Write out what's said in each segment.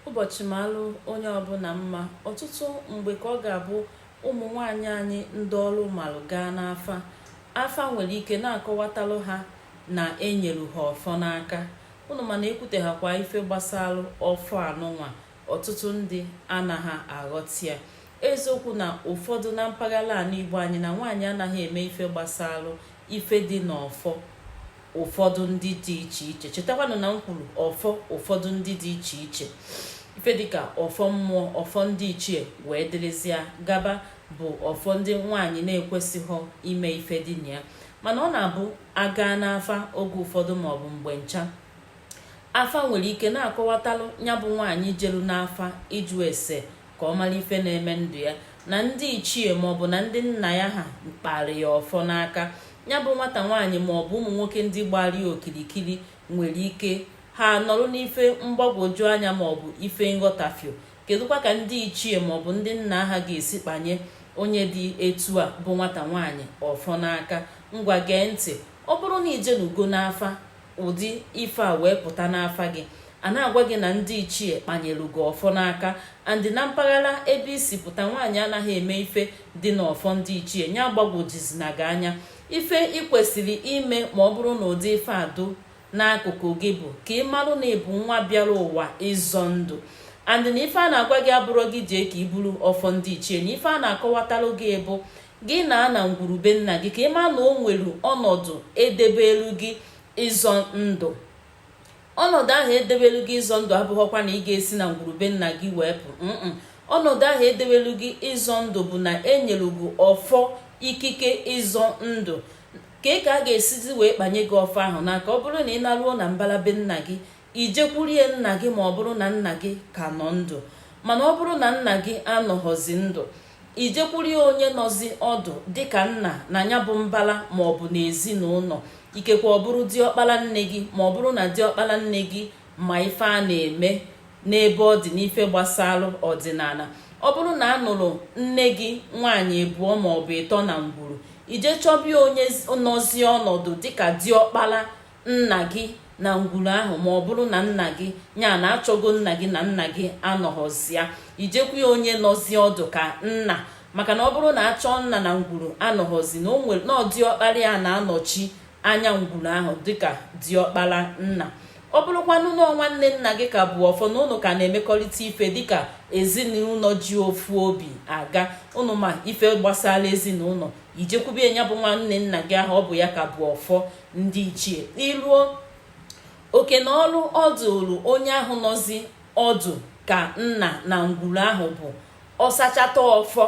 Ụbọchị maalụ onye ọbụla mma. Ọtụtụ mgbe ka ọ ga-abụ ụmụ nwaanyị anyị ndị ọrụ malụ gaa n'afa, afa nwere ike na-akọwatalụ ha na enyelu ha ọfọ n'aka. Unu mana ekwuteghakwa ife gbasalụ ọfọ anụnwa, ọtụtụ ndị anaghị aghọta ya. Eziokwu na ụfọdụ na mpaghara ala Igbo anyị na nwaanyị anaghị eme ife gbasalụ ife dị n'ọfọ ụfọdụ ndị dị iche iche. Chetakwanụ na m kwuru ọfọ ụfọdụ ndị dị iche iche, ife dịka ọfọ mmụọ, ọfọ ndị ichie wee dịrịzịa gaba, bụ ọfọ ndị nwaanyị na-ekwesịghị ime ife dị na ya. Mana ọ na-abụ aga n'afa oge ụfọdụ maọbụ mgbe ncha, afa nwere ike na-akọwatalụ ya bụ nwaanyị jelu n'afa ịjụ ese ka ọ mara ife na-eme ndụ ya, na ndị ichie maọbụ na ndị nna ya ha kpara ya ọfọ n'aka. Ya bụ nwata nwaanyị maọbụ ụmụ nwoke ndị gbara ya okirikiri nwere ike ha nọrọ n'ife mgbagwoju anya maọbụ ife nghọtafio. Kedụkwa ka ndị ichie maọbụ ndị nna ha ga-esi kpanye onye dị etu a bụ nwata nwaanyị ọfọ n'aka? Ngwa, gee ntị. Ọ bụrụ na ijenugo n'afa, ụdị ife a wee pụta n'afa gị, a na-agwa gị na ndị ichie kpanyere gị ọfọ n'aka, and na mpaghara ebe isi pụta nwaanyị anaghị eme ife dị n'ọfọ ndị ichie, ya gbagwojizina gị anya. Ife ị kwesịrị ime ma ọ bụrụ na ụdị ife adụ n'akụkụ gị bụ ka ị marụ na ịbụ nwa bịara ụwa ịzọ ndụ, and na ife a na-agwa gị abụrụ gị jee ka i buru ọfọ ndị ichie, na ife a na-akọwatalụ gị bụ gị na ana ngwurube nna gị, ka ị maa na o nwere ọnọdụ edebelu gị ịzọ ndụ. Ọnọdụ ahụ edebelu gị ịzọ ndụ abụghọkwa na ị ga-esi na ngwurube nna gị wee pụ. Ọnọdụ ahụ edebelu gị ịzọ ndụ bụ na enyere gị ọfọ ikike ịzọ ndụ. Ka a ga-esizi wee kpanye gị ọfọ ahụ n'aka? Ọ bụrụ na ị naruo na mbara be nna gị, ijekwurie nna gị ma ọ bụrụ na nna gị ka nọ ndụ. Mana ọ bụrụ na nna gị anọghọzi ndụ, ijekwurie onye nọzi ọdụ dịka nna na ya bụ mbala maọbụ n'ezinụlọ. Ikekwe ọ bụrụ diọkpara nne gị, ma ọ bụrụ na diọkpara nne gị ma ife a na-eme n'ebe ọ dị n'ife gbasara ọdịnala. Ọ bụrụ na a nụrụ nne gị nwaanyị ebụọ maọbụ ịtọ na ngwuru, ije chọbịa onye nọzi ọnọdụ dịka diọkpara nna gị na ngwuru ahụ, ma ọ bụrụ na nna gị ya na achọgo nna gị na nna gị anọghọzi ya, ijekwu ya onye nọzi ọdụ ka nna. Maka na ọ bụrụ na achọọ nna na ngwuru anọghọzi, na o nwere na diọkpara ya na-anọchi anya ngwuru ahụ dịka diọkpara nna. Ọ bụrụkwanụ na nwanne nna gị ka bụ ọfọ, na ụnụ ka na-emekọrịta ife dịka ezinụlọ ji ofu obi aga, ụnụ ma ife gbasara ezinụlọ, ijekwubie ya bụ nwanne nna gị ahụ ọ bụ ya ka bụ ọfọ ndị ichie. Iruo oke na ọrụ ọ dụrụ onye ahụ nọzi ọdụ ka nna na ngwuru ahụ bụ ọsachata ọfọ.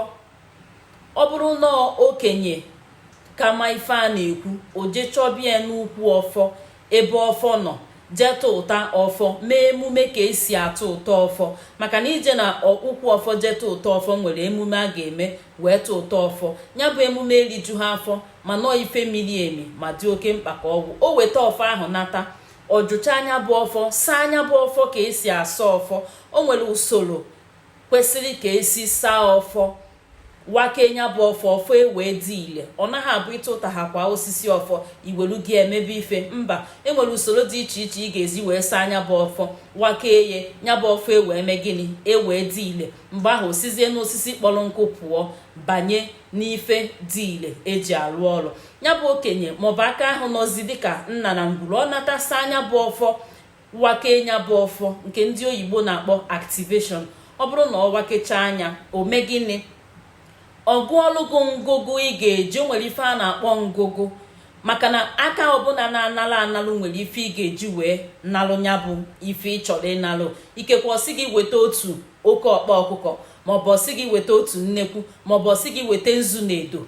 Ọ bụrụ na okenye kama ife a na-ekwu, o jee chọbịa n'ukwu ọfọ ebe ọfọ nọ, jee tụ ụta ọfọ, mee emume ka esi atụ ụtọ ọfọ. Maka na ije na ukwu ọfọ jee tụ ụtọ ọfọ nwere emume a ga-eme wee tụ ụtọ ọfọ. Ya bụ emume eriju ha afọ, ma nọọ ife miri emi ma dị oke mkpa ka ọgwụ. O weta ọfọ ahụ nata, ọjụcha anya bụ ọfọ, saa anya bụ ọfọ ka esi asa ọfọ. O nwere usoro kwesịrị ka esi saa ọfọ, wake nya bụ ọfọ, ọfọ ewee dị ile. Ọ naghị abụ ịtụ ụta ha kwa osisi ọfọ iwelu gị emebe ife. Mba, enwere usoro dị iche iche ị ga-ezi wee saa anya bụ ọfọ, wakee ye nya bụ ọfọ, ewee mee gịnị? Ewee dị ile. Mgbe ahụ osizie n'osisi kpọrọ nkụ pụọ banye n'ife dị ile eji arụ ọrụ. Ya bụ okenye maọbụ aka ahụ nọzi dịka nna na ngwuru, ọ nata saa anya bụ ọfọ, wake nya bụ ọfọ, nke ndị oyibo na-akpọ activation. Ọ bụrụ na ọ wakechaa anya, o mee gịnị? Ọ gụọlụ gị ngụgụ ị ga-eji. O nwere ife a na-akpọ ngụgụ, maka na aka ọbụla na-analụ analụ nwere ife ị ga-eji wee nalụ ya bụ ife ị chọrọ ịnalụ. Ikekwe ọsị gị weta otu oke ọkpa ọkụkọ, maọbụ ọsị gị weta otu nnekwu, maọbụ ọsị gị weta nzu na edo.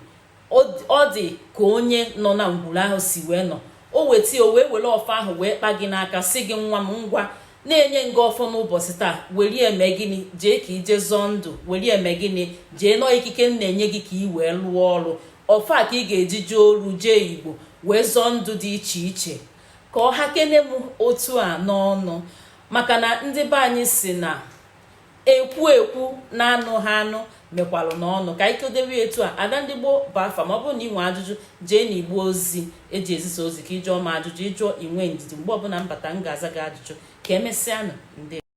Ọ dị ka onye nọ na ngwuru ahụ si wee nọ, o weta, o wee were ọfọ ahụ wee kpa gị n'aka, sị gị, "Nwa m, ngwa, na-enye nga ọfọ n'ụbọchị taa, were eme gịnị? Jee ka ije zọọ ndụ. Were eme gịnị? Jee nọọ ikike m na-enye gị ka ị wee lụọ ọrụ ọfọ a, ka ị ga-eji jee oru, jee Igbo, wee zọọ ndụ dị iche iche." Ka ọ ha kene m otu a n'ọnụ, maka na ndị be anyị si na ekwu ekwu na-anụ ha anụ mekwalụ n'ọnụ. Ka anyị kodewe etu a. Ada Ndị Gboo bụ afa. Ma ọ bụrụ na ị nwee ajụjụ, jee na igbo ozi eji ezisa ozi ka ịjụọ ma ajụjụ ịjụọ. Inwe ndidi, mgbe ọbụla m bata, m ga-aza gị ajụjụ. Ka emesịanụ ndị.